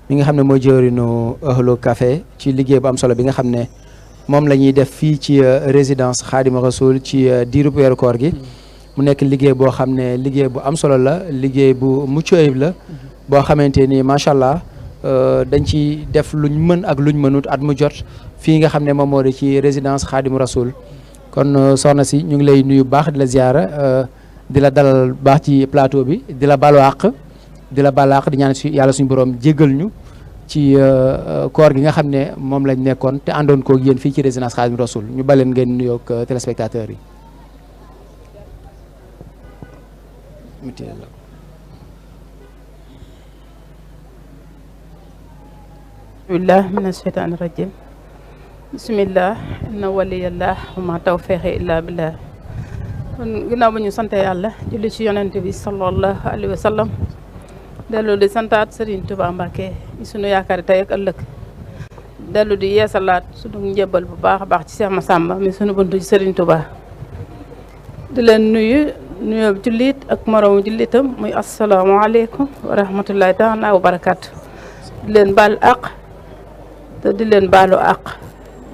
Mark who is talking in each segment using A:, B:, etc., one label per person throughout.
A: mi nga xam ne mooy jëwriñu Ahlu Café ci liggéey bu am solo bi nga xam ne moom la ñuy def fii ci résidence Khadimou Rassoul ci diirub weeru koor gi mu nekk liggéey boo xam ne liggéey bu am solo la liggéey bu mucc ayib la boo xamante ni macha allah dañ ci def luñ mën ak luñ mënut at mu jot fii nga xam ne moom moo di ci résidence Khadimou Rassoul kon soxna si ñu ngi lay nuyu baax di la ziara di la dalal baax ci plateau bi di la balu àq di la balu àq di ñaan yàlla suñu borom jéggal ñu ci koor gi nga xam ne moom lañ nekkoon te àndoon koog yéen fii ci résidence Khadimou Rassoul ñu baleen ngeen nuyoog téléspectateurs yi.
B: billah mina sheytaani rajim bismillah inna waliyallah wa ma tawfiqi illa billah kon ginnaaw ba ñu sante yàlla julli ci yonent bi sallallahu alayhi wa sallam dellu di santaat Serigne Touba Mbacké sunu yaakaar tey ak ëllëg dellu di yeesalaat sunu njëbbal bu baax a baax ci Cheikh Massamba mi sunu buntu ci Serigne Touba di leen nuyoo jullit ak moromu jullitam muy asalaamaaleykum wa rahmatullahi taala wa barakaatu di leen baal àq te di leen baalu àq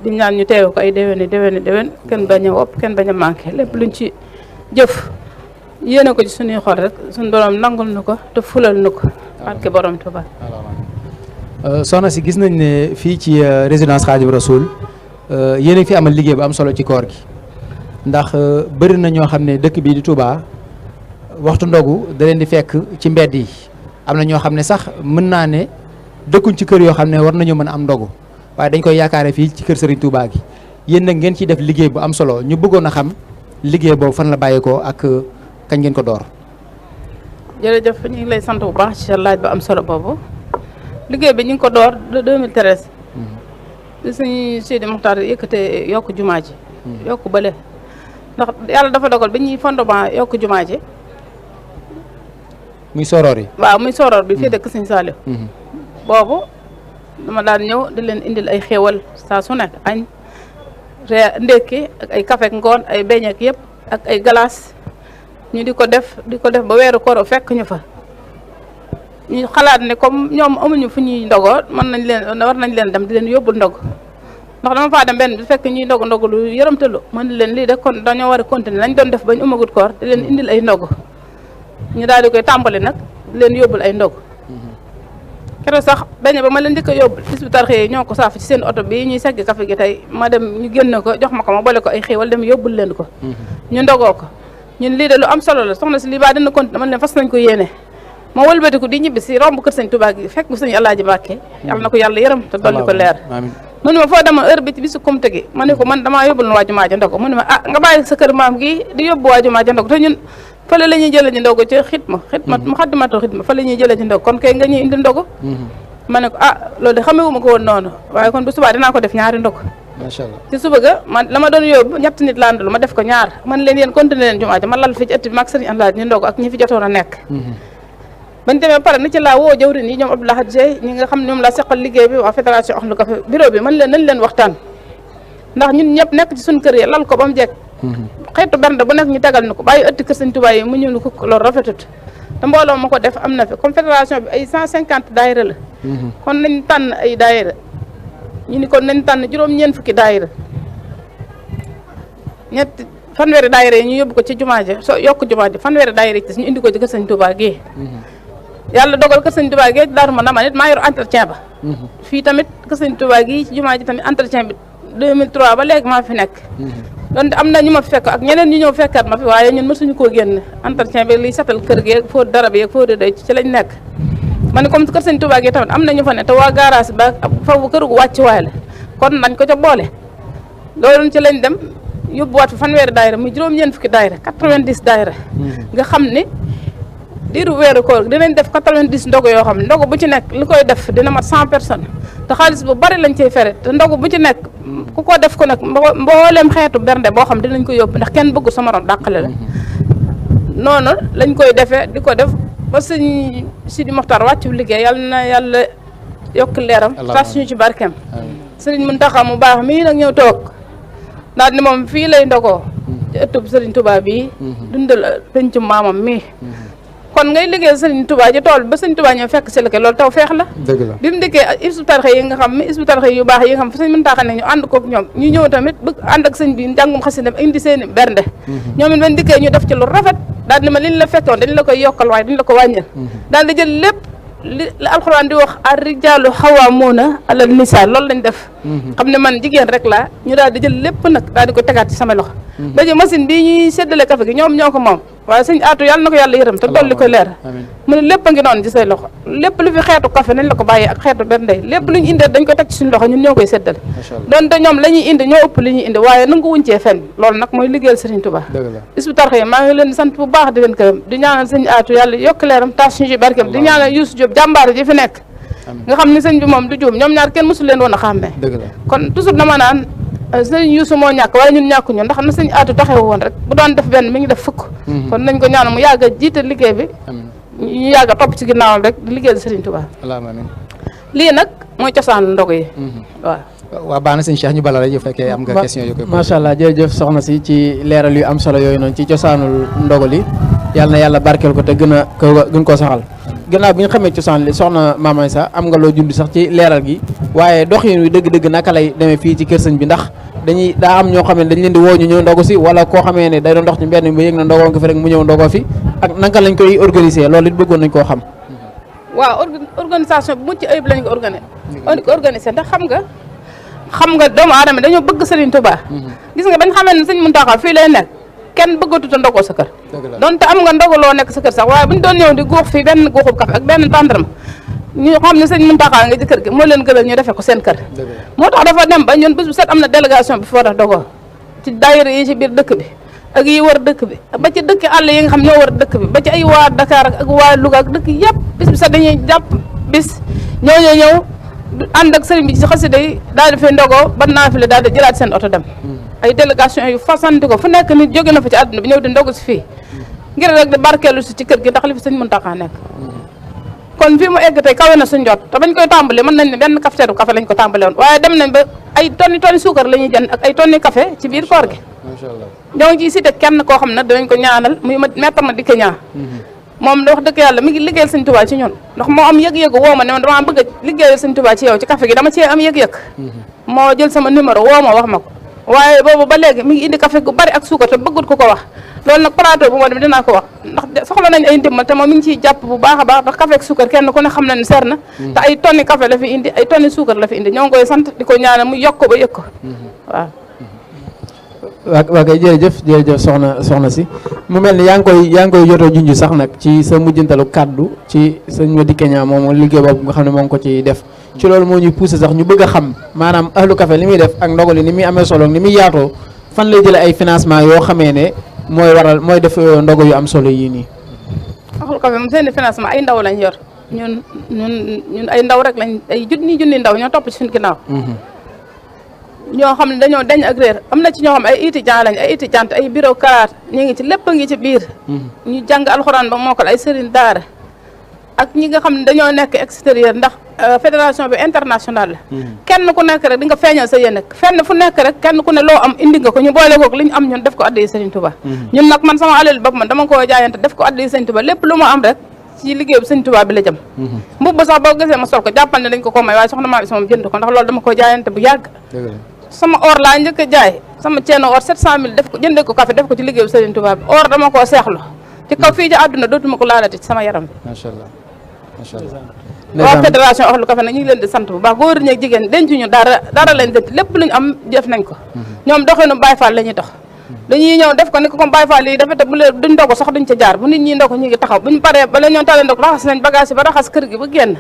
B: di ñaan ñu teew ko ay déwéni kenn bañ a wopp kenn bañ a manqué lépp luñ ci jëf yéene ko ci suñuy xol rek suñu borom nangul nu ko te fulal nu ko barke borom Tuuba.
A: soxna si gis nañ ne fii ci résidence Khadimou Rassoul yéen a fi amal liggéey bu am solo ci koor gi ndax bëri na ñoo xam ne dëkk bii di Touba waxtu ndogu da leen di fekk ci mbedd yi am na ñoo xam ne sax mën naa ne dëkkuñ ci kër yoo xam ne war nañu mën a am ndogu waaye dañ koy yaakaare fii ci kër Serigne Touba gi yéen nag ngeen ciy def liggéey bu am solo ñu bëggoon a xam liggéey boobu fan la bàyyeekoo ak kañ ngeen ko door.
B: jërëjëf ñu ngi lay sant bu baax ci laaj bu am solo boobu liggéey bi ñu ngi ko door de 2013. di suñu Sidi Mokhtar yëkkate yokk jumaa ji. yokk bële ndax yàlla dafa dogal bi ñuy fondement yokk jumaa ji.
A: muy soroor yi.
B: waaw muy soroor bi fii dëkk Sëñ Saaliw. boobu dama daan ñëw di leen indil ay xéewal saa su nekk añ ndékki ak ay café ak ngoon ay beñ ak yëpp ak ay glace ñu di ko def ba weeru koor fekk ñu fa ñu xalaat ne comme ñoom amuñu fu ñuy ndogoo war nañ leen dem di leen yóbbul ndog ndax dama faa dem benn bi fekk ñuy ndog lu yërëmtalu man leen lii de kon dañoo war a continuer lañ doon def bañ umagut koor di leen indil ay ndog ñu daal di koy tàmbali nag di leen yóbbul ay ndog keroog sax beñe ba ma leen njëkk a yóbbu Hizbut Tarqiyyah ñoo ko saaf ci seen oto bi ñuy segg café gi tey ma dem ñu génn ko jox ma ko ma boole ko ay xéewal dem yóbbul leen ko ñu ndogoo ko ñun lii de lu am solo la soxna si lii baa dina continuer man leen fas nañ ko yéene ma wëlbatiku di ñibbi si romb kër Sëñ Touba gi fekk bu Sëñ Alaaji Mbàkke yàlla na ko yàlla yërëm te dolli ko leer mu ne ma foo demoon heure bi ci bisu kumte gi ma ne ko man damaa yóbbul na waa jumaa ja ndog mu ne ma nga bàyyi sa kër maam gi di yóbbu waa jumaa ja ndog te ñun fële la ñuy jëlee ci ndogu ci xitma mu xaddimatu xitma fa la ñuy jëlee ci ndog kon kay nga ñuy indi ndogu ma ne ko loolu de xamewuma ko woon noonu waaye kon bu subaa dinaa ko def ñaari ndog
A: macha allah
B: ci suba ga man la ma doon yóbbu ñett nit laa ndul ma def ko ñaar man leen yéen continuer leen jumaa ja ma lal fi ci ëtt bi maag sëriñ Alaaji ñu ndogu ak ñi fi jotoon a nekk bañ demee pare na ci laa woo jawrin yi ñoom Abdoulaye Dieye ñi nga xam ne ñoom laa seqal liggéey bi waa fédération Ahlu Café bureau bi man leen nañ leen waxtaan ndax ñun ñëpp nekk ci suñ kër yi lal ko ba mu jekk xeetu bernde bu nekk ñu tegal ni ko bàyyi ëtti kër Sëñ Touba yi mu ñëw ko loolu rafetut te mbooloo ma ko def am na fi comme fédération bi ay 150 daayira la kon nañ tànn ay daayira ñu ni kon nañ tànn juróom-ñeent fukki daayira fanweeri daayira yi ñu yóbbu ko ci jumaa ji yokk jumaa ji fanweeri daayira yi ñu indi ko ci kër Sëñ Touba gi yàlla dogal kër Sëñ Touba gi daaru ma nama nit maa yor entretien ba fii tamit kër Sëñ Touba gi ci jumaa ji tamit entretien bi 2003 ba léegi maa fi nekk donte am na ñu ma fi fekk ak ñeneen ñu ñëw fekkaat ma fi waaye ñun mësuñu koo génn entretien bi liy setal kër gi ak fóot dara bi ak fóot day ci lañ nekk ma ne comme kër Sëñ Touba gi tamit am na ñu fa ne te waa garage ba fawu kër gu wàcc waay la kon nañ ko ca boole loolu ci lañ dem yóbbuwaat fi fanweeri daayira muy juróom-ñeent fukki daayira 90 daayira nga xam ne diiru weeru koor dinañ def 90 ndogu yoo xam ne ndogu bu ci nekk li koy def dina mat 100 personnes te xaalis bu bari lañ cey fere te ndogu bu ci nekk ku ko def ko nag mboolem xeetu bernde boo xam dinañ ko yóbbu ndax kenn bëggu sama morom dàqale la noonu lañ koy defee di ko def ba Sëñ Sidi Mokhtar wàccu liggéey yàlla na yàlla yokk leeram tas ñu ci barkeem Sëriñ Muntaxa mu baax mii nag ñëw toog daal ni moom fii lay ndogoo ci ëttub Sëriñ Touba bii dundal pencu maamam mii kon ngay liggéeyal sëriñ Touba ci tool ba sëriñ Touba ñëw fekk si la ke loolu taw feex la
A: dëgg la
B: bi mu dikkee Hizbut Tarqiyyah yi nga xam mi Hizbut Tarqiyyah yu baax yi nga xam fa sëñ Muntaxa ne ñu ànd koog ñoom ñu ñëw tamit bëgg ànd ak sëñ bi njàngum xasida indi seeni bernde ñoom it bañ dikkee ñu def ci lu rafet daal di ma liñ la fekkoon dañ la koy yokkal waaye dañ la ko wàññil daal di jël lépp li alxuraan di wax ar-rijaalu xawwaamuuna alal nisaa loolu lañ def xam ne man jigéen rek laa ñu daal di jël lépp nag daal di ko tegaat ci sama loxo ba ci machine bii ñuy séddale café gi ñoom ñoo ko moom waaye sëñ Aatu yàlla na ko yàlla yërëm te dolli ko leer mu ne lépp a ngi noonu ci say loxo lépp lu fi xeetu café nañ la ko bàyyee ak xeetu bernde lépp lu ñu indee dañ ko teg ci suñu loxo ñun ñoo koy séddale donte ñoom la ñuy indi ñoo ëpp li ñuy indi waaye nangu wuñ cee fenn loolu nag mooy liggéeyal Sëriñ Tuubaa Hizbut Tarqiyyah maa ngi leen di sant bu baax di leen gërëm di ñaanal sëñ Aatu yàlla yokk leeram tas ñu ci barkeem di ñaanal Youssou Diop jàmbaar ji fi nekk nga xam ni sëñ bi moom du juum ñoom ñaar kenn mësul leen woon a xàmmee kon toujours dama naan sëñ Youssou moo ñàkk waaye ñun ñàkkuñu ndax na sëñ Aatu taxaw woon rek bu doon def benn mi ngi def fukk kon nañ ko ñaan mu yàgg a jiite liggéey bi ñu yàgg a topp ci ginnaawam rek di liggéeyal Sëriñ Tuubaa lii nag mooy cosaanu ndog yi
A: waaw baax na sëñ Cheikh ñu bala la yu fekkee am nga question yu koy
C: macha allah jërëjëf soxna si ci leeral yu am solo yooyu noonu ci cosaanul ndogal yi yàlla na yàlla barkeel ko te gën koo saxal gannaaw bi nga xamee cosaan li soxna Mame Aïssa am nga loo jund sax ci leeral gi waaye doxin wi dëgg-dëgg naka lay demee fii ci kër sëñ bi ndax daa am ñoo xam ne dañ leen di woo ñu ñëw ndogu si wala koo xamee ne day doon dox ci mbedd mi ba yëg na ndogoo nga fi rek mu ñëw ndogoo fi ak naka lañ koy organiser loolu it bëggoon nañ koo xam
B: waaw organisation bu mucc ayib lañ ko organiser ndax xam nga doomu aadama dañoo bëgg Sëriñ Tuubaa gis nga bañ xamee ne sëñ Muntaxa fii lay nekk kenn bëggatuta ndogoo sa kër donte am nga ndogaloo nekk sa kër sax waaye buñ doon ñëw di guux fii benn guuxub café ak benn tàndarma ñu xam ne sëñ Muntaxa nga ci kër gi moo leen gënal ñu defee ko seen kër moo tax dafa dem ba ñun bés bu set am na délégation bi fi war a dogoo ci daayira yi ci biir dëkk bi ak yi war dëkk bi ba ci dëkk àll yi nga xam ñoo war dëkk bi ba ci ay waa Dakar ak waa Louga ak dëkk yëpp bis bu set dañuy jàpp bis ñëw ànd ak sëriñ bi ci xasida yi daal di fay ndogoo ba naafile daal di jëlaat seen oto dem ay délégation yu fasanti ko fu nekk nit jóge na fa ci àdduna bi ñëw di ndogu si fii ngir rek di barkeelu si ci kër gi ndax li fi sëñ Muntaxa nekk kon fii mu egg tey kawe na suñ jot te bañ koy tàmbale mën nañ ne benn cafetière café lañ ko tàmbale woon waaye dem nañ ba ay tonni suukar la ñuy jënd ak ay tonni café ci biir koor gi ñoo ngi ciy cité kenn koo xam ne danañ ko ñaanal muy maître ma dikk ñaa moom wax dëgg yàlla mi ngi liggéeyal sëñ Tuubaa ci ñun ndax moo am yëg-yëgu woo ma ne ma damaa bëgg a liggéeyal sëñ Tuubaa ci yow ci café gi dama cee am yëg-yëg moo jël sama numéro woo ma wax ma ko waaye boobu ba léegi mi ngi indi café gu bari ak suukar te bëggut ko wax loolu nag plateau bu moo dem dinaa ko wax ndax soxla nañ ay ndimbal te moom mi ngi ciy jàpp bu baax a baax ndax café ak suukar kenn ku ne xam na ne seer na te ay tonni café la fi indi ay tonni suukar la fi indi ñoo ngi koy sant di ko ñaanal mu yokk ko ba yëg ko waaw
C: waa kay jërëjëf soxna si mu mel ni yaa ngi koy jotoo junj sax nag ci sa mujjantalu kàddu ci sëñ Madické Niang moom liggéey boobu nga xam ne moo ngi ko ci def ci loolu moo ñuy poussé sax ñu bëgg a xam maanaam ahlu café li muy def ak ndogal yi ni muy amee solo ni muy yaatoo fan lay jëlee ay financement yoo xamee ne mooy def ndogal yu am solo yii nii
B: ahlu café moom seen financement ay ndaw lañ yor ñun ay ndaw rek lañ ay junni ndaw ñoo topp ci suñu ginnaaw ñoo xam ne dañoo dañ ak réer am na ci ñoo xam ay étudiant lañ ay étudiante ay bureaucrate ñu ngi ci lépp a ngi ci biir ñu jàng alxuraan ba mokkal ay sëriñ daara ak ñi nga xam ne dañoo nekk extérieur ndax fédération bi internationale la kenn ku nekk rek di nga feeñal sa yéene fenn fu nekk rek kenn ku ne loo am indi nga ko ñu boole kook li ñu am ñun def ko addi Sëriñ Tuubaa ñun nag man sama alal bopp man dama koo jaayante def ko addi Sëriñ Tuubaa lépp lu ma am rek ci liggéey bu Sëriñ Tuubaa bi la jëm mbubb sax boo gisee ma sol ko jàppal ne dañ ko may waaye soxna Mame Aïssa moom jënd ko ndax loolu dama koo jaayante bu yàgg sama or laa njëkk a jaay sama ceeno or 700000 def ko jëndee ko café def ko ci liggéey bu Sëriñ Tuubaa bi or dama koo seexlu ci kaw fii ci àdduna dootuma ko laalati ci sama yaram bi
A: macha allah
B: waa fédération ahlu café nag ñu ngi leen di sant bu baax góor ñi ak jigéen dencuñu dara lañ dënt lépp luñu am def nañ ko ñoom doxinu Baye Fall la ñuy dox dañuy ñëw def ko ni ko comme Baye Fall yi dafa te bu leen duñ ndogu sax duñ ca jaar bu nit ñi ndogu ñu ngi taxaw buñu paree bala ñoo tale ndog raxas nañ bagage yi ba raxas kër gi ba génn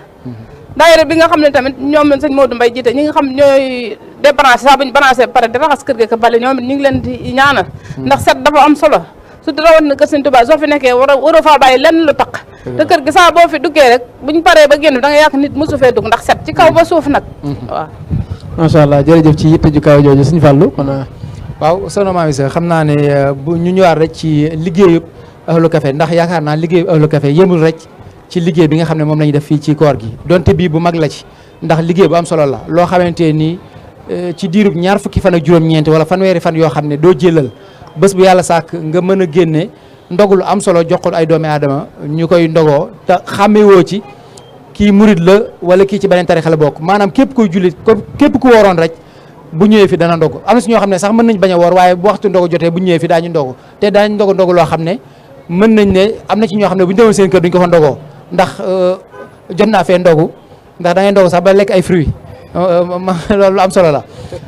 B: daayira bi nga xam ne tamit ñoom sëñ Modou Mbaye jiite ñi nga xam ñooy débranché sax buñu branché pare di raxas kër gi ko bale ñoom it ñu ngi leen di ñaanal ndax set dafa am solo surtout rawat na kër Sëriñ Tuubaa soo fi nekkee waroo faa bàyyi lenn lu taq te kër gi saa boo fi duggee rek buñ paree ba génn da nga yàq nit mosu fee dugg ndax set ci kaw ba suuf nag waaw
C: macha allah jërëjëf ci yitte ju kaw jooju Sëriñ Fallu kon
A: waaw soxna Mame Aïssa xam naa ne bu ñu ñëwaat rek ci liggéeyub ahlu café ndax yaakaar naa liggéeyub ahlu café yëmul rek ci liggéey bi nga xam ne moom la ñu def fii ci koor gi donte bii bu mag la ci ndax liggéey bu am solo la loo xamante ni ci diirub ñaar fukki fan ak juróom-ñeent wala fanweeri fan yoo xam ne doo jëlal bés bu yàlla sàkk nga mën a génne ndogu lu am solo jox ko ay doomi aadama ñu koy ndogoo te xàmmewoo ci kii murid la wala kii ci beneen tarixa la bokk maanaam képp kuy jullit képp ku wooroon rek bu ñëwee fi dana ndogu am na si ñoo xam ne sax mën nañ bañ a woor waaye bu waxtu ndogu jotee bu ñëwee fi daañu ndogu te daañu ndogu loo xam ne mën nañ ne am na ci ñoo xam ne bu ñu demoon seen kër duñ ko fa ndogoo ndax jot naa fee ndogu ndax da ngay ndogu sax ba lekk ay fruits loolu am solo la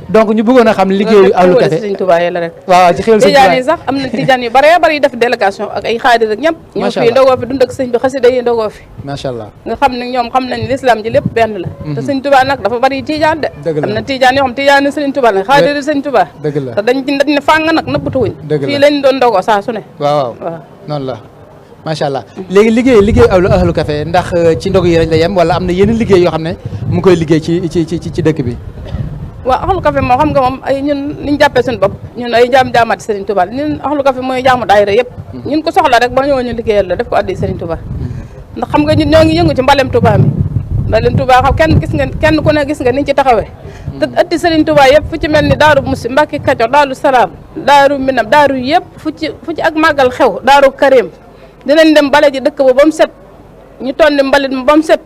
A: donc ñu bëggoon a xam liggéeyu ahlu café
B: Sëriñ Tuubaa yi la rek
A: waaw ci xéwal
B: tijaan yi sax am na tijaan yu bare bari def délégation ak ay xaadir ak ñëpp ñoo fi ndogoo fi dund ak sëñ bi xasida yi ndogoo fi
A: macha allah
B: nga xam ne ñoom xam nañ l'islam ji lépp benn la te sëñ Tuubaa nag dafa bari tijaan de am na tijaan yoo xam tijaan ni sëriñ Tuubaa la xaadir sëñ Tuubaa
A: dëgg la
B: te dañ ne fàng nag nëbbatu wuñ fii lañ doon ndogoo saa su ne
A: waaw noonu la macha allah léegi liggéey ahlu café ndax ci ndog yi rek la yem wala am na yeneen liggéey yoo xam ne mu ngi koy liggéey ci dëkk bi
B: waaw ahlu café moo xam nga moom ay ñun niñ jàppee suñu bopp ñun ay jaamati Serigne Touba ñun ahlu café mooy jaamu daayira yëpp ñun ko soxla rek ba ñëwoon ñu liggéeyal la def ko addi Serigne Touba ndax xam nga ñun ñoo ngi yëngu ci mbalem Touba mi mbalem Touba xam kenn ku ne gis nga niñ ci taxawee te addi Serigne Touba yëpp fu ci mel ni Daaru Musi Mbàkke Kajoor Daaru Salaam Daaru Minam daaru yëpp fu ci ak màggal xew Daaru Karim dinañ dem bale ji dëkk ba mu set ñu tonni mbalit ma ba mu set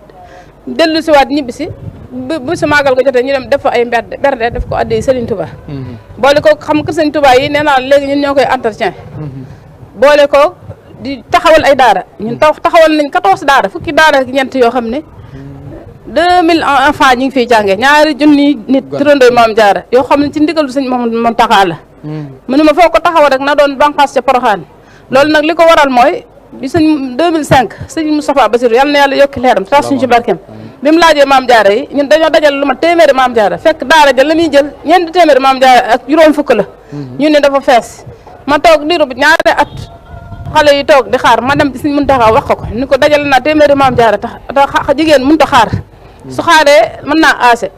B: dellu si waat ñibbi si bu si màggal ko jotee ñu dem def fa ay berde def ko addi Serigne Touba boole ko xam kër Serigne Touba yi nee naa léegi ñun ñoo koy entretien boole ko di taxawal ay daara ñun taxawal nañ 14 daara fukki daara ak ñeent yoo xam ne 2000 enfants ñu ngi fiy jàngee ñaari junni nit turandooy Maam Jaara yoo xam ne ci ndigalu Sëñ moom taxaa la mu ne ma foo ko taxawal rek na doon banqaas ca Poroxaan loolu nag li ko waral mooy bi sëñ 2005 sëñ Moustapha Bassirou yàlla na yàlla yokki leeram tas suñu ci barkeem bi mu laajee Maam Jaara yi ñun dañoo dajal lu ma téeméeri Maam Jaara fekk daara ja la muy jël ñeenti téeméeri Maam Jaara ak juróom fukk la ñu ne dafa fees ma toog diiru bi ñaari at xale yi toog di xaar ma dem ci sëñ Muntaxa wax ko ni ko dajal naa téeméeri Maam Jaara tax jigéen mënut a xaar su xaaree mën naa aase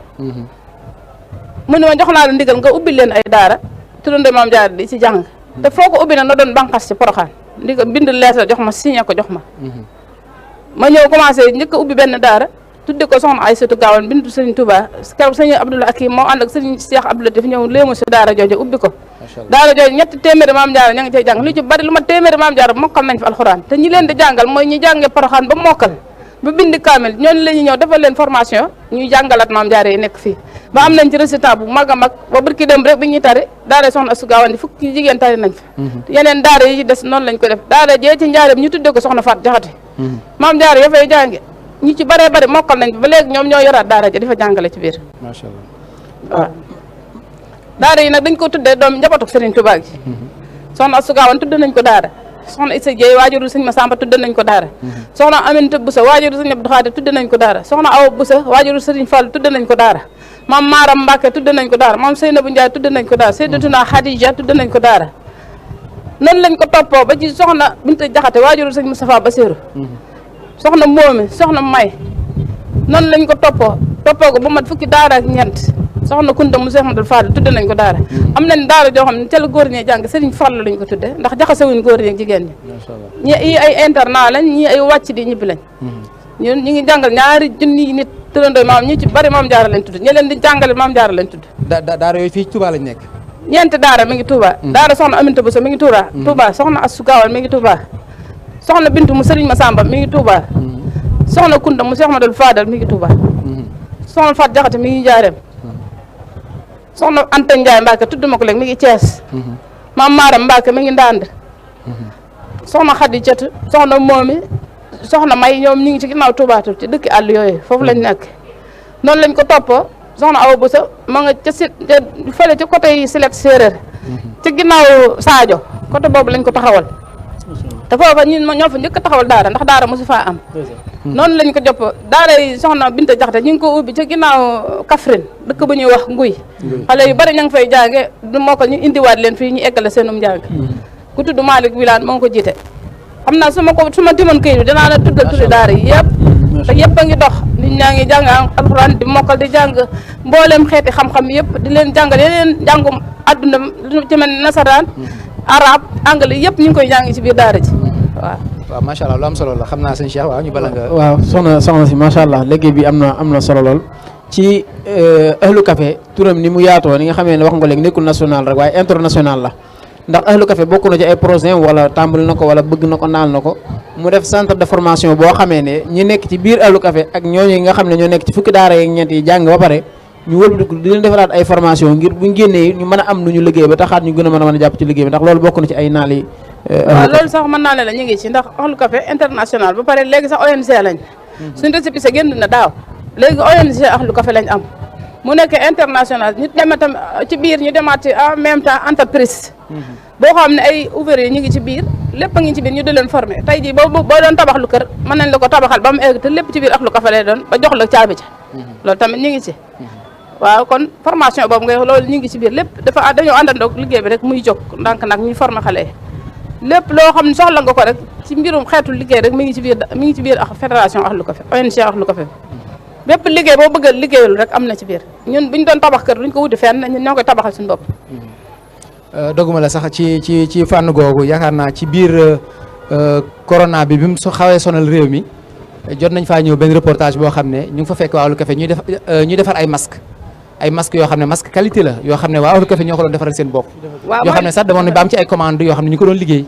B: mu ne ma jox naa la ndigal nga ubbi leen ay daara turandoo Maam Jaara di ci jàng te foo ko ubbi na na doon banqas ci Poroxaan ndi ko bind lettre jox ma signé ko jox ma ñëw commencé njëkk a ubbi benn daara tudde ko soxna Aysatu Gaawan bintu Sëriñ Touba keroog sëñ Abdoulaye Akim moo ànd ak sëriñ Cheikh Abdoulaye daf ñëw léemu si daara jooju ubbi ko daara jooju ñetti téeméeri Maam Jaara ña ngi cay jàng lu ci bari lu ma téeméeri Maam Jaara mokkal nañ fi alxuraan te ñi leen di jàngal mooy ñi jàngee Poroxaan ba mokkal ba bind kaamil ñooñu la ñuy ñëw defal leen formation ñuy jàngalaat Maam Jaara yi nekk fii ba am nañ ci résultat bu mag a mag ba barki dem rek bi ñuy tari daara soxna Astu Gaawan fukki jigéen tari nañ fa yeneen daara yi ci des noonu lañ ko def daara jee ci njaareem ñu tuddee ko soxna Faat Jaxate Maam Jaara ya fay jànge ñi ci bëree bëri mokkal nañ ba léegi ñoom ñoo yoraat daara ja di fa jàngale ci biir
A: macha allah
B: waaw daara yi nag dañ ko tuddee doom njabootu Serigne Touba gi soxna Astu Gaawan tudd nañ ko daara soxna Issa Dieye waajuru sëñ Masamba tudd nañ ko daara soxna Aminata Boussa waajuru sëñ Abdou Khadir tudd nañ ko daara soxna Awa Boussa waajuru Serigne Fall tudd nañ ko daara maam Maaram Mbacke tudd nañ ko daara maam Seynabou Ndiaye tudd nañ ko daara Seydatuna Khadija tudd nañ ko daara noonu lañ ko toppoo ba ci soxna Binta Jaxate waajuru sëñ Moustapha Bassirou soxna Moomi soxna May noonu lañ ko toppoo ko ba mat fukki daara ak ñeent soxna Kunta mu Cheikh Amadou Fall tudd nañ ko daara am nañ daara joo xam ne ca la góor ñee jàng Serigne Fall lañ ko tudde ndax jaxasewuñ góor ñeeg jigéen ñi ñi ay internat lañ ñi ay wàcc di ñibbi lañ ñun ñu ngi jàngal ñaari junni nit turandoo maam ñi ci bari Maam Jaara lañ tudd ñi leen di jàngale Maam Jaara lañ tudd
A: daara yooyu fii Touba lañ nekk
B: ñeenti daara mi ngi Touba daara soxna Aminata Bousso mi ngi Touba soxna Astu Gaawan mi ngi Touba soxna Bintu mu Serigne Massamba mi ngi Touba soxna Kunta mu Cheikh Amadou Fadal mi ngi Touba soxna Faat Jaxate mi ngi Njaareem soxna Anta Ndiaye Mbacke tudd ma ko léegi mi ngi Thiès maam Maaram Mbacke mi ngi Ndande soxna Xadi Cët soxna Moomi soxna May ñoom ñu ngi ci ginnaaw Touba ci dëkk àll yooyu foofu lañ nekk noonu lañ ko toppoo soxna Awa Boussa ma nga ca fële ci côté yi Silet Séeréer ci ginnaaw Sadio côté boobu lañ ko taxawal te foofa ñun ñoo fa njëkk a taxawal daara ndax daara mosu faa am noonu lañ ko jopp daara yi soxna Binta Jaxate ñu ngi ko ubbi ca ginnaaw Kaffrine dëkk bu ñuy wax Nguy xale yu bari ña ngi fay jànge du moo ko ñu indiwaat leen fii ñu eggale seenum njàng ku tudd Malick Wilane moo ngi ko jiite xam naa su ma timoon këyit bi dinaa la tuddal tuddi daara yi yëpp te yëpp a ngi dox nit ñaa ngi jàng alxuraan di mokkal di jàng mbooleem xeeti xam-xam yëpp di leen jàngal yeneen jàngum adduna lu ci mel ni nasaraan arab anglais yëpp ñu ngi koy jàng ci biir daara ji
A: waaw macha allah lu am solo la xam naa sëñ Cheikh waaw ñu bala nga
C: waaw soxna si macha allah liggéey bi am na solo lool ci ahlu café turam ni mu yaatoo ni nga xamee ne wax nga léegi nekkul national rek waaye international la ndax ahlu café bokk na ci ay projet wala tàmbali na ko wala bëgg na ko naal na ko mu def centre de formation boo xamee ne ñi nekk ci biir ahlu café ak ñooñu nga xam ne ñoo nekk ci fukki daara yeeg ñeent yi jàng ba pare ñu wëlbatiku di leen defaraat ay formation ngir buñ génnee ñu mën a am lu ñu liggéey ba taxaat ñu gën a mën a jàpp ci liggéey bi ndax loolu bokk na ci ay naal yi.
B: waaw loolu sax mën naa ne la ñu ngi ci ndax ahlu café international ba pare léegi sax ONG lañ suñu récépissé génn na daaw léegi ONG ahlu café lañ am mu nekk international ñu demee tam ci biir ñu demaat ci en même temps entreprise boo xam ne ay ouvrier ñu ngi ci biir lépp a ngi ci biir ñu di leen former tey jii boo doon tabax lu kër mën nañ la ko tabaxal ba mu egg te lépp ci biir ahlu café lay doon ba jox la caabi ca loolu tamit ñu ngi ci waaw kon formation boobu ngay loolu ñu ngi ci biir lépp dañoo àndandoo liggéey bi rek muy jóg ndànk nag ñuy former xale yi lépp loo xam ne soxla nga ko rek ci mbirum xeetu liggéey rek mi ngi ci biir fédération ahlu café ONG ahlu café bépp liggéey boo bëgg a liggéeyul rek am na ci biir ñun buñ doon tabax kër duñ ko wuti fenn ñun ñoo koy tabaxal suñu bopp.
A: doguma la sax ci fànn googu yaakaar naa ci biir corona bi mu xawee sonal réew mi jot nañ faa ñëw benn reportage boo xam ne ñu ngi fa fekk waa ahlu café ñuy defar ay masque yoo xam ne masque qualité la yoo xam ne waa ahlu café ñoo ko doon defaral seen bopp.
B: waaw
A: yoo xam ne sax demoon na ba am ci ay commande yoo xam ne ñu ko doon liggéey.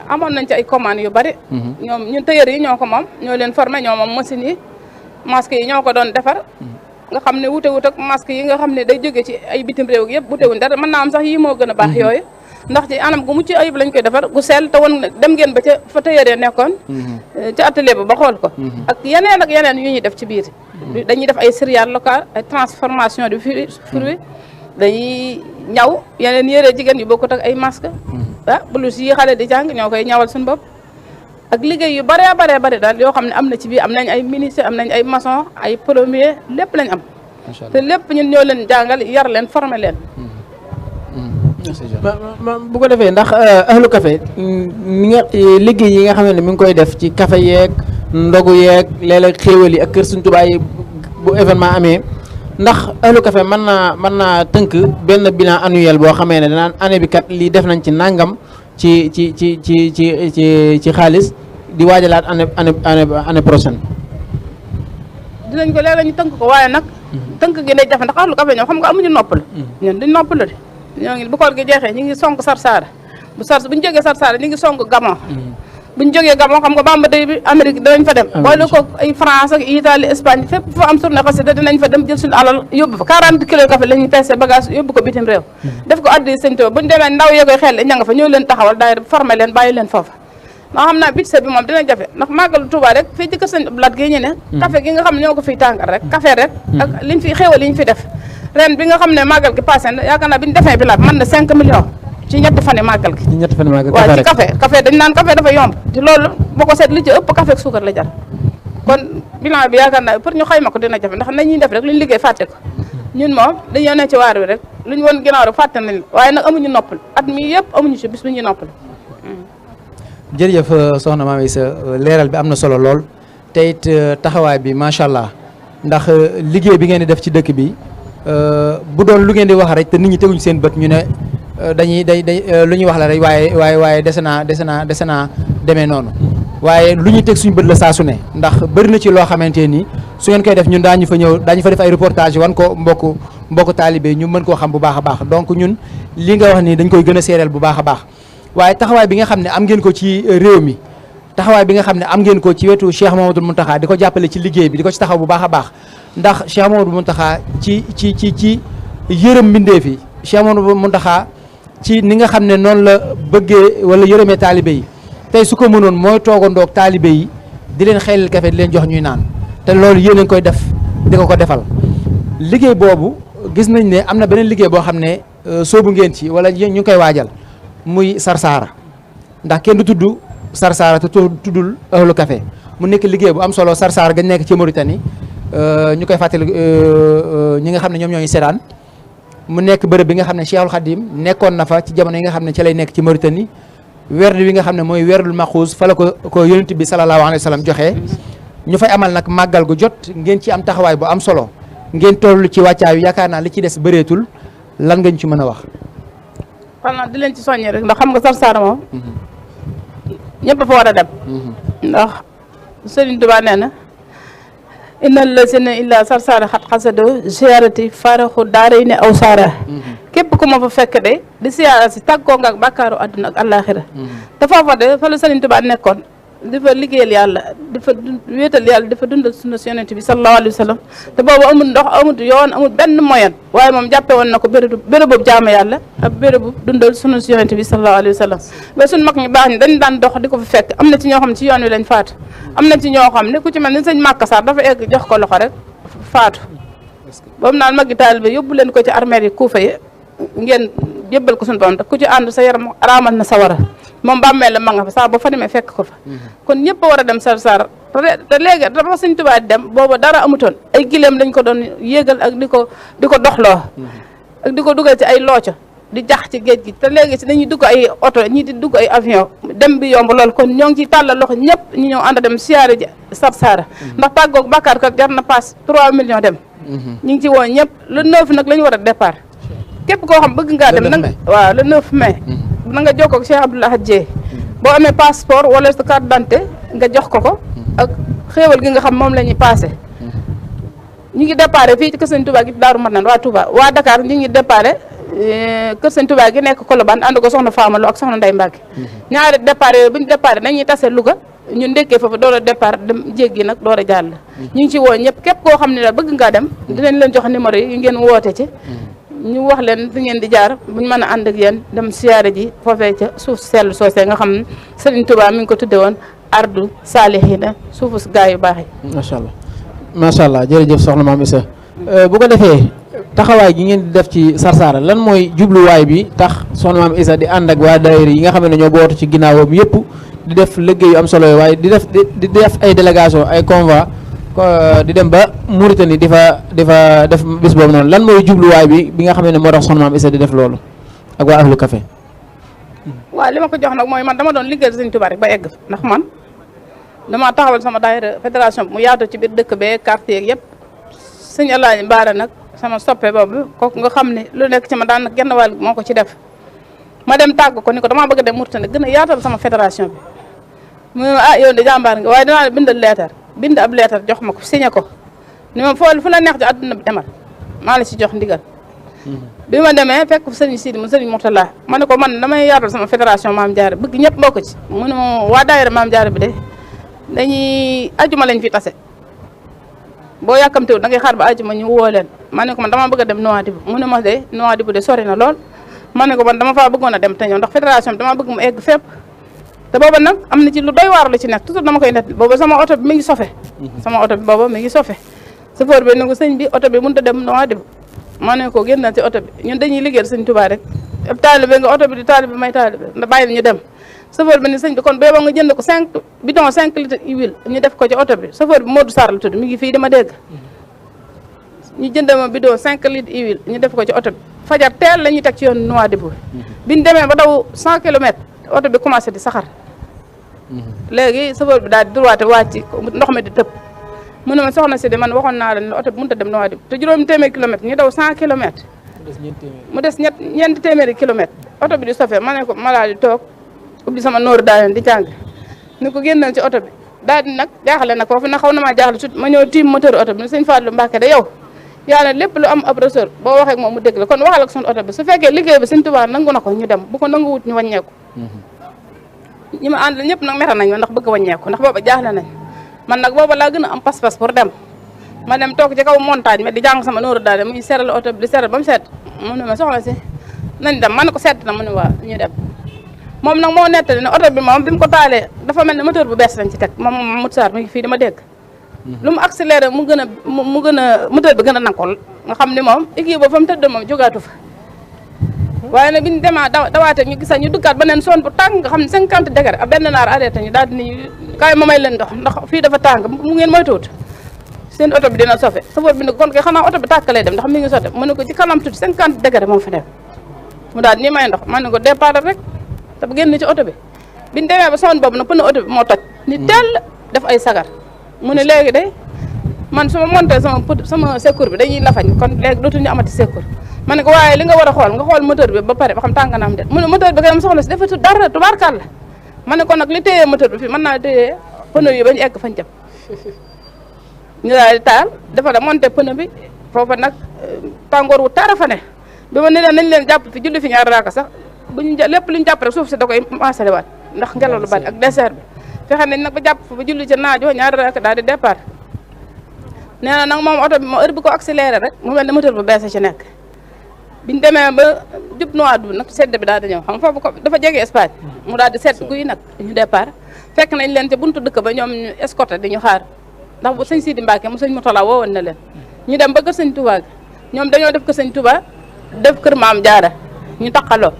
B: amoon nañ ci ay commandes yu bari. ñun tailleur yi ñoo ko moom ñoo leen formé ñoo moom machine yi masque yi ñoo ko doon defar nga xam ne wute ak masque yi nga xam ne day jóge ci ay bitim réew yëpp wutewuñ dara mën naa am sax yi moo gën a baax yooyu ndax ci anam gu mucc ayib lañ koy defar gu sell te woon dem ngeen ba ca fa tailleur nekkoon ca atelier ba xool ko ak yeneen yu ñuy def ci biir dañuy def ay céréales locales ay transformation de fruits dañuy ñaw yeneen yére jigéen yu bokkut ak ay masque blouse yi xale di jàng ñoo koy ñawal suñu bopp ak liggéey yu bare daal yoo xam ne am na ci biir am nañ ay ministre am nañ ay maçon ay plombier lépp lañ am te lépp ñun ñoo leen jàngal yar leen former leen
C: bu ko defee ndax ahlu café ni nga liggéey yi nga xam ne mi ngi koy def ci café yeeg ndogu yeeg léeg-léeg xéewal yi ak kër Sëriñ Tuubaa yi bu événement amee ndax ahlu café mën naa tënk benn bilan annuel boo xamee ne danaan année bi kat lii def nañ ci nangam ci xaalis di waajalaat année prochaine.
B: dinañ ko léeg-léeg ñu tënk ko waaye nag tënk gi day jafe ndax ahlu café ñoom xam nga amuñu noppal ñun duñ noppalu de ñoo ngi bu koor gi jeexee ñu ngi sonk Sarsara bu ñu jógee Sarsara ñu ngi sonk Gabon bu ñu jógee Gabon xam nga Bamba Day bi Amérique dinañ fa dem boole ko ay France ak Italie Espagne fépp fa am tournée xasida dinañ fa dem jël suñu alal yóbbu fa 40 kilos café la ñuy peese bagage yóbbu ko bitim réew def ko addi sëñ Tuubaa bu ñu demee ndaw yee koy xel ña nga fa ñëw leen taxawal daay formé leen bàyyi leen foofa ndax xam naa budget bi moom dina jafe ndax màggalu Tuubaa rek fii ci kër sëñ Abdou Lahad gi ñu ne café gi nga xam ne ñoo ko fiy tàngal rek café rek ak liñ fi xéewal liñ fi def ren bi nga xam ne màggal gi passé na yaakaar naa bi ñu defee bi laat mën na 5 millions ci ñetti fan yi màggal gi waaw ci café dañ naan café dafa yomb ci loolu boo ko seet li ci ëpp café ak suukar la jar kon bilan bi yaakaar naa pour ñu xayma ko dina jafe ndax nañuy def rek lu ñu liggéey fàtte ko ñun moom dañoo ne ci waar wi rek lu ñu woon ginnaaw rek fàtte nañ waaye nag amuñu noppal at mi yëpp amuñu ci bis bu ñuy noppal
A: jërëjëf soxna Mame Issa leeral bi am na solo lool te it taxawaay bi macha allah ndax liggéey bi ngeen di def ci dëkk bi bu doon lu ngeen di wax rek te nit ñi teguñ seen bët ñu ne lu ñuy wax la rek waaye dese naa demee noonu waaye lu ñuy teg suñu bët la saa su ne ndax bëri na ci loo xamante ni su ngeen koy def ñun daañu fa def ay reportage wan ko mbokk taalibe ñu mën koo xam bu baax a baax donc ñun li nga wax ni dañ koy gën a seereel bu baax a baax waaye taxawaay bi nga xam ne am ngeen ko ci réew mi taxawaay bi nga xam ne am ngeen ko ci wetu Cheikh Mamadou Mountakha di ko jàppale ci liggéey bi di ko ci taxaw bu baax a baax ndax Cheikh Mamadou Mountakha ci yërëm mbindeef yi Cheikh Mamadou Mountakha ci ni nga xam ne noonu la bëggee wala yërëmee taalibe yi tey su ko mënoon mooy toogandoog taalibe yi di leen xelal café di leen jox ñuy naan te loolu yéen a ngi koy def di ko defal liggéey boobu gis nañ ne am na beneen liggéey boo xam ne soobu ngeen ci wala ñu ngi koy waajal muy Sarsara ndax kenn du tudd Sarsara te tuddul ahlu café mu nekk liggéey bu am solo Sarsara gañ nekk ci Mauritanie ñu koy fàttali ñi nga xam ne ñoom ñooñu seetaan mu nekk bërëb bi nga xam ne Cheikhul Khadim nekkoon na fa ci jamono yi nga xam ne ci lay nekk ci Mauritanie werd wi nga xam ne mooy werdul maxuus fa la ko yonent bi salallaahu alayhi wa sallam joxe ñu fay amal nag màggal gu jot ngeen ci am taxawaay bu am solo ngeen toll ci wàccaayu yaakaar naa li ci des bëreetul lan nga ñu ci mën a wax.
B: xanaa di leen ci soññee rek ndax xam nga Sarsara moom ñëpp fa war a dem ndax Sëriñ Tuubaa nee na innal lazina illa Sarsara xat xasado ziarati faraxu daara yi ne aw saara képp ku ma fa fekk de di siyaara si tàggoo nga ak bàkkaaru àdduna ak àllaaxira te foofa de fa la Sëriñ Tuubaa nekkoon di fa liggéeyal yàlla di fa wéetal yàlla di fa dundal sunna si yonent bi sallallahu alayhi wa sallam te boobu amul ndox amul yoon amul benn moyen waaye moom jàppe woon na ko bérébu jaamu yàlla ak bérébu dundal sunna si yonent bi sallallahu alayhi wa sallam ba suñ mag ñu baax ñi dañ daan dox di ko fa fekk am na ci ñoo xam ne ci yoon wi lañ faatu am na ci ñoo xam ne ku ci mel ni sëñ Màkka Sarr dafa egg jox ko loxo rek faatu boobu naan magi taalibe yóbbu leen ko ci armée yi Kuufa yi ngeen jébbal ko suñu borom te ku ci ànd sa yaram araamal na sawara moom bàmmeel la ma nga fa saa ba fa demee fekk ko fa kon ñëpp a war a dem Sarsara te léegi dafa Sëñ Tuubaa dem booba dara amutoon ay gileem lañ ko doon yéegal ak di ko doxloo ak di ko dugal ci ay looco di jax ci géej gi te léegi si dañuy dugg ay oto ñii di dugg ay avion dem bi yomb lool kon ñoo ngi ciy tàllal loxo ñëpp ñu ñëw ànd dem siyaare ji Sarsara ndax tàggoog bàkkaar kat jar na paas 3 millions dem ñu ngi ci woo ñëpp le 9 nag la ñu war a départ képp koo xam bëgg ngaa dem nag waaw le 9 mai na nga jokkoo ak Cheikh Abdoulaye Dieye boo amee passeport wala sa carte d'identité nga jox ko ak xéewal gi nga xam moom la ñuy passé ñu ngi déparé fii ci kër Sëñ Touba gi Daaru Marnaan waa Touba waa Dakar ñu ngi déparé kër Sëñ Touba gi nekk Colobane ànd ko soxna Fama Lo ak soxna Ndeye Mbacke ñaari déparé yooyu bu ñu déparé dañuy tase Louga ñu ndekkee foofu door a départ dem jéggi nag door a jàll ñu ngi ci woo ñëpp képp koo xam ne la bëgg ngaa dem dinañ leen jox numéro yi ngeen woote ci ñu wax leen fi ngeen di jaar buñ mën a ànd ak yéen dem siyaare ji foofee ca suuf sell soosee nga xam ne Serigne Touba mi ngi ko tudde woon ardu saalihina suufu gaa yu baax yi
C: macha allah jërëjëf soxna Maam Issa bu ko defee taxawaay gi ngeen di def ci Sarsara lan mooy jubluwaay bi tax soxna Maam Issa di ànd ak waa daayira yi nga xam ne ñoo bootu ci ginnaawam yëpp di def liggéey yu am solo yi waaye di def ay délégation ay convoi di dem ba Mauritanie di fa def bis boobu noonu lan mooy jubluwaay bi nga xam ne moo tax soxna Maam Issa di def loolu ak waa ahlu café
B: waaw li ma ko jox nag mooy man dama doon liggéeyal Sëñ Tuubaa rek ba egg ndax man dama taxawal sama daayira fédération bi mu yaatu ci biir dëkk bee quartier yëpp sëñ Alaaji Baara nag sama soppe boobu kooku nga xam ne lu nekk ci ma daan genn wàll moo ko ci def ma dem tàgg ko ni ko damaa bëgg a dem Mauritanie gën a yaatal sama fédération bi mu yow de jàmbaar nga waaye dinaa bindal leetar bind ab leetar jox ma ko signé ko ni ma fu la neex ci àdduna bi demal maa la ci jox ndigal bi ma demee fekk sëriñ Sidi mu sëriñ Mourtala ma ne ko man damay yaatal sama fédération Maam Jaara bëgg ñëpp bokk ci mu ne ma waa daayira Maam Jaara bi de dañuy ajuma lañ fi tase boo yàkkamtewu da ngay xaar ba ajuma ñu woo leen ma ne ko man dama bëgg a dem Nouadhibou mu ne ma de Nouadhibou de sori na lool ma ne ko man dama faa bëggoon a dem te ñëw ndax fédération bi dama bëgg mu egg fépp te booba nag am na ci lu doy waar lu ci nekk toujours dama koy net booba sama oto bi mi ngi sofe sama oto bi booba mi ngi sofe chauffeur bi ne ko sëñ bi oto bi mënut a dem Nouadhibou ma ne ko génn ci oto bi ñun dañuy liggéeyal Sëñ Tuubaa rek ab taalibe nga oto bi di taalibe may taalibe nda bàyyi ñu dem chauffeur bi ne sëñ bi kon bee ba nga jënd ko 5 bidon 5 litres huile ñu def ko ci oto bi chauffeur bi Modou Sarr la tudd mi ngi fii dama dégg ñu jënd ma bidon 5 litres huile ñu def ko ci oto bi fajar teel la ñuy teg ci yoon Nouadhibou bi ñu demee ba daw 100 kilomètres oto bi commencé di saxar léegi chauffeur bi daal di droite wàcc ndox mi di tëb mu ne ma soxna si de man waxoon naa leen oto bi mënut a dem Nouadhibou te juróomi téeméeri kilomètres ñu daw 100 kilomètres mu des ñeenti téeméeri kilomètres oto bi di sofee ma ne ko ma daal di toog ubbi sama nooru daal di jàng ni ko génnal ci oto bi daal di nag jaaxle nag foofu nag xaw na maa jaaxle tuuti ma ñëw tiim moteur oto bi ne sëñ Fallou Mbacke de yow yàlla lépp lu am ab ressort boo waxee ak moom mu dégg la kon waxal ak suñu oto bi su fekkee liggéey bi Sëñ Tuubaa nangu na ko ñu dem bu ko nangu wut ñu wàññeeku ñi ma àndal ñëpp nag mere nañ ma ndax bëgg wàññeeku ndax booba jaaxle nañ man nag booba laa gën a am pas-pas pour dem ma dem toog ci kaw montagne mais di jàng sama nooru daal muy seral oto bi di seral ba mu sedd mu ne ma soxla si nañ dem ma ne ko sedd na mu ne waa ñu dem moom nag moo nettali ne oto bi moom bi mu ko taalee dafa mel ne moteur bu bees lañ ci teg moom Modou Sarr mi ngi fii dama dégg lu mu accéléré mu gën a moteur bi gën a nankol nga xam ne moom équipe boobu fa mu tëdd moom jógaatu fa waaye nag bi ñu demaa dawaate ñu gisa ñu duggaat beneen zone bu tàng nga xam ne 50 degré ak benn naar arrêté ñu daal di ni kaay ma may leen ndox ndax fii dafa tàng mu ngeen moytuwut seen oto bi dina sofe chauffeur bi ne kon kay xanaa oto bi tàkkalee dem ndax mi ngi sote mu ne ko ci kanam tuuti 50 degré moom fa dem mu daal ni may ndox ma ne ko départ rek te bu génn ci oto bi biñu demee ba zone boobu nag pneu oto bi moo toj ni teel def ay sagar mu ne léegi de man su ma monté sama secours bi dañuy lafañ kon léegi dootuñu amati secours ma ne ko waaye li nga war a xool nga xool moteur bi ba pare ba xam tàng na am de mu ne moteur bi kay am soxla si defatu dara tubaarkàlla ma ne ko nag li téyee moteur bi fii mën naa téyee pneu yi bañu egg fañ jëm ñu daal di taal dafa da monté pneu bi foofa nag tàngoor wu tara fa ne bi ma ne leen nañ leen jàpp fi julli fi ñaari raaka sax buñu lépp luñu jàpp rek suuf si da koy maasale waat ndax ngelaw lu bari ak désert bi fexe nañ nag ba jàpp fa ba julli ca naajoo ñaari raaka daal di départ nee na nag moom oto bi moo heure bi ko accéléré rek mu mel ne moteur bu bees ci nekk biñ demee ba jub Nouadhibou nag sedd bi daal di ñëw xam foofu ko dafa jege Espagne mu daal di sedd guy nag ñu départ fekk nañ leen ca buntu dëkk ba ñoom ñu escorté di ñu xaar ndax bu sëñ Sidi Mbacke mu sëñ Moutala woowoon na leen ñu dem ba kër sëñ Touba gi ñoom dañoo def kër sëñ Touba def kër Maam Jaara ñu taqaloo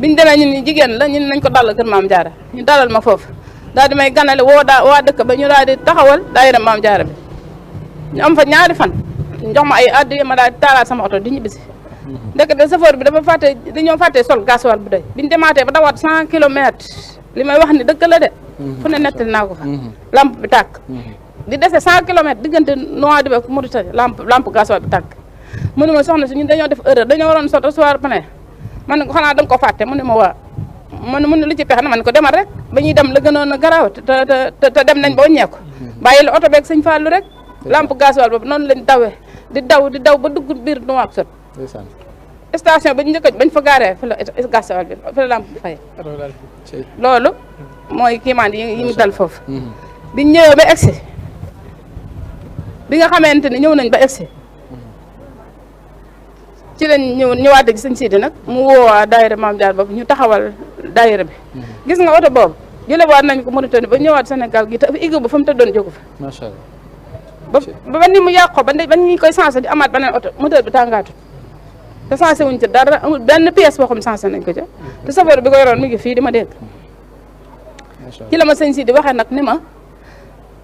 B: biñ demee ñun ñi jigéen la ñun nañ ko dalal kër Maam Jaara ñu dalal ma foofu daal di may ganale waa dëkk ba ñu daal di taxawal daayira Maam Jaara bi ñu am fa ñaari fan jox ma ay addu ma daal di taalaat sama oto di ñibbisi ndek de chauffeur bi dañoo fàtte sol gasoil bu doy biñu demaatee ba dawaat 100 kilomètres li may wax ni dëgg la de fu ne nettali naa ko fa lampe bi tàkk di dese 100 kilomètres diggante Nouadhibou ak Mauritanie lampe gasoil bi tàkk mu ne ma soxna si ñun dañoo def erreur dañoo waroon soto soir pane man ne ko xanaa da nga ko fàtte mu ne ma waa mu ne lu ci pexe na man ko demal rek ba ñuy dem la gënoon a garaaw te dem nañ ba wàññeeku bàyyi la oto beeg sëñ Fallou rek lampe gasoil boobu noonu lañ dawee di daw ba dugg biir Nouakchott station ba ñu njëkk bañ fa gaaree fa la gasoil bi fa la lampe bi fay loolu mooy kiimaan yi mu dal foofu biñ ñëwee ba egsi bi nga xamante ni ñëw nañ ba egsi ci lañ ñëwaate gi sëñ Sidi nag mu woowaa daayira Maam Jaara boobu ñu taxawal daayira bi gis nga oto boobu jëlewaat nañ ko Mauritanie ba ñëwaat Sénégal gi te igg ba fa mu tëddoon jógu fa
A: macha allah
B: ba ni mu yàqoo ba ñu koy changé di amaat beneen oto moteur bi tàngaatu te changé wuñ ci dara amul benn pièce boo xam changé nañ ko ca te chauffeur bi ko yoroon mi ngi fii di ma dégg ci la ma sëñ Sidi waxee nag ni ma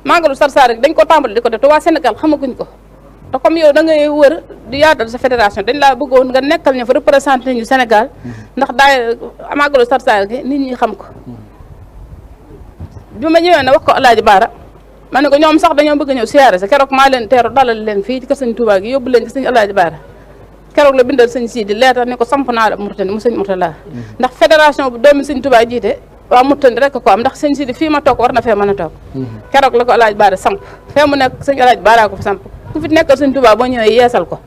B: màggalu Sarsara dañ ko tàmbali di ko def te waa Sénégal xamaguñ ko te comme yow da ngay wër di yaatal sa fédération dañ laa bëggoon nga nekkal ñu fa représenté ñu Sénégal ndax daay màggalu Sarsara gi nit ñi xam ko bi ma ñëwee ne wax ko Alaaji Baara ma ne ko ñoom sax dañoo bëgg ñëw siyaare sa keroog maa leen teeru dalal leen fii ci kër sëñ Touba gi yóbbu leen ci sëñ Alaaji Baara keroog la bindal sëñ Sidi leetar ne ko samp naa la Mauritanie mu sëñ Mourtala ndax fédération bu doomi sëñ Touba jiite waa Mauritanie rek ko am ndax sëñ Sidi fii ma toog war na fee mën a toog keroog la ko Alaaji Baara samp fee mu nekk sëñ Alaaji Baara ko fa samp ku fi nekkal sëñ Touba boo ñëwee yeesal ko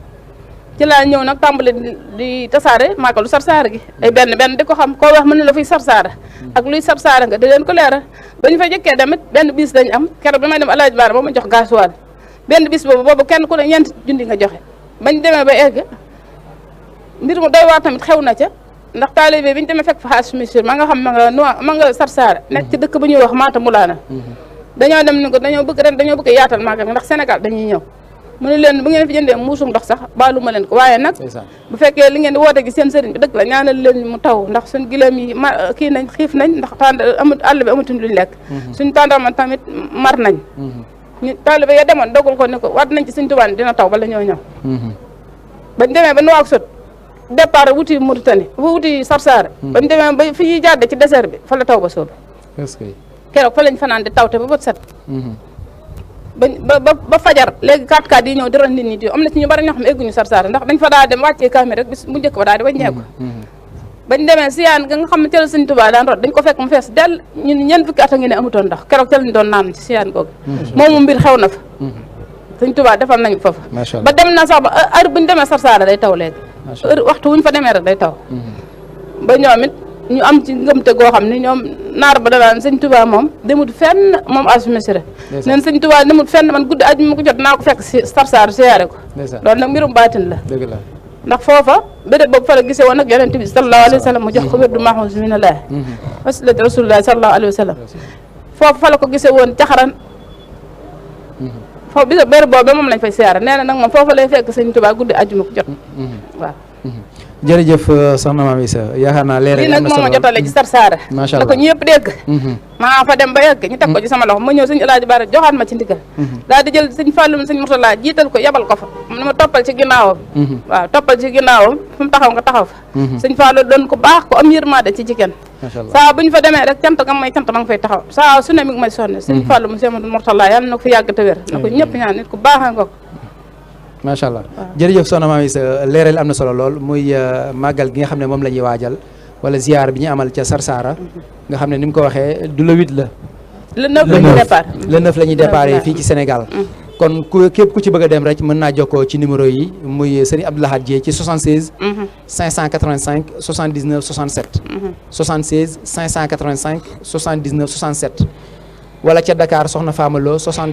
B: ci laa ñëw nag tàmbali di tasaare màggalu Sarsara gi ay benn di ko xam koo wax mën na la fiy Sarsara ak luy Sarsara nga di leen ko leeral ba ñu fa jëkkee damit benn bis dañu am keroog bi may dem Alaaji Baara ba ma jox gasoil benn bis boobu kenn ku ne ñeent junni nga joxe bañ demee ba egg mbir mu doy waar tamit xew na ca ndax taalibe bi ñu demee fekk fa xaas monsieur ma nga xam ma nga Sarsara nekk ci dëkk bu ñuy wax Maata Mulaana dañoo dem ni ko dañoo bëgg yaatal màggal ndax Sénégal dañuy ñëw mu ne leen bu ngeen fi jëndee muusum ndox sax baalu ma leen ko waaye nag bu fekkee li ngeen di woote gi seen sëriñ bi dëgg la ñaanal leen mu taw ndax suñ gileem yi kii nañ xiif nañ ndax àll bi amatuñ luñ lekk suñ tàndarma tamit mar nañ ñu taalibe ya demoon dogul ko ne ko waat nañ ci suñ tubaan dina taw bala ñoo ñëw bañ demee ba Nouakchott départ wuti Mauritanie wuti Sarsara bañ demee ba fi ñuy jàdde ci désert bi fa la taw ba sóob keroog fa lañ fanaan di tawte ba bët set ba fajar léegi 4x4 yi ñëw di ran nit ñi di am na ci ñu bari ñoo xam ne egguñu Sarsara ndax dañ fa daa dem wàccee kaamil rek bis bu njëkk ba daal di wàññeeku bañ demee siyaan ga nga xam ne ca la sëñ Tuubaa daan rot dañ ko fekk mu fees dell ñun ñeent fukki at a ngi ne amutoon ndax keroog ca lañ doon naan ci siyaan googu moomu mbir xew na fa sëñ Tuubaa defal nañ foofu ba dem na sax ba heure buñ demee Sarsara day taw léegi heure waxtu wuñ fa demee rek day taw ba ñoom it ñu am ci ngëmte goo xam ne ñoom naar ba danaan sëñ Tuubaa moom demut fenn moom assumisiré neen sëñ Tuubaa demut fenn man guddi aju ma ko jot naa ko fekk si Sarsara siyaare ko loolu nag mbirum baatin la ndax foofa béréb boobu fa la gisee woon ak yonent bi sallallahu alayhi wa sallam mu jox ko wérdu mahmoud minallah wasilati rasulillah sallallahu alayhi wa sallam foofu fa la ko gisee woon caxaran foofu bisa béréb boobu moom lañ fay siyaare nee na nag moom foofa lay fekk sëñ Tuubaa guddi aju ma ko jot waaw
A: jërëjëf soxna Mame Issa yaakaar naa leer
B: lii nag moo ma jotale ci Sarsara
A: macha
B: allah da ko ñëpp dégg maa fa dem ba yegg ñu teg ko ci sama loxo ma ñëw sëñ Alaaji Baara joxaat ma ci ndigal daal di jël sëñ Fallum sëñ Mourtala jiital ko yabal ko fa ni ma toppal ci ginnaawam waaw toppal ci ginnaawam fu mu taxaw nga taxaw fa sëñ Fallu doon ko baax ko am yërmande ci jigéen saa bu ñu fa demee rek cant nga may cant ma nga fay taxaw saa su ne mi ngi may sonne sëñ Fallum sëñ Mourtala yàlla na ko fi yàgg te wér na ko ñëpp ñaan nit ku baax nga ko
A: macha allah jërëjëf soxna Mame Issa leeral am na solo lool muy màggal gi nga xam ne moom la ñuy waajal wala ziar bi ñu amal ca Sarsara nga xam ne ni mu ko waxee du le 8 la.
B: le 9 la ñuy départ
A: le 9 la ñuy départ fii ci Sénégal. kon képp ku ci bëgg a dem rek mën naa jokkoo ci numéro yi muy Serigne Abdou Lahad Dieye ci 76 585 79 67 76 585 79 67 wala ca Dakar Soxna Fama Lo 77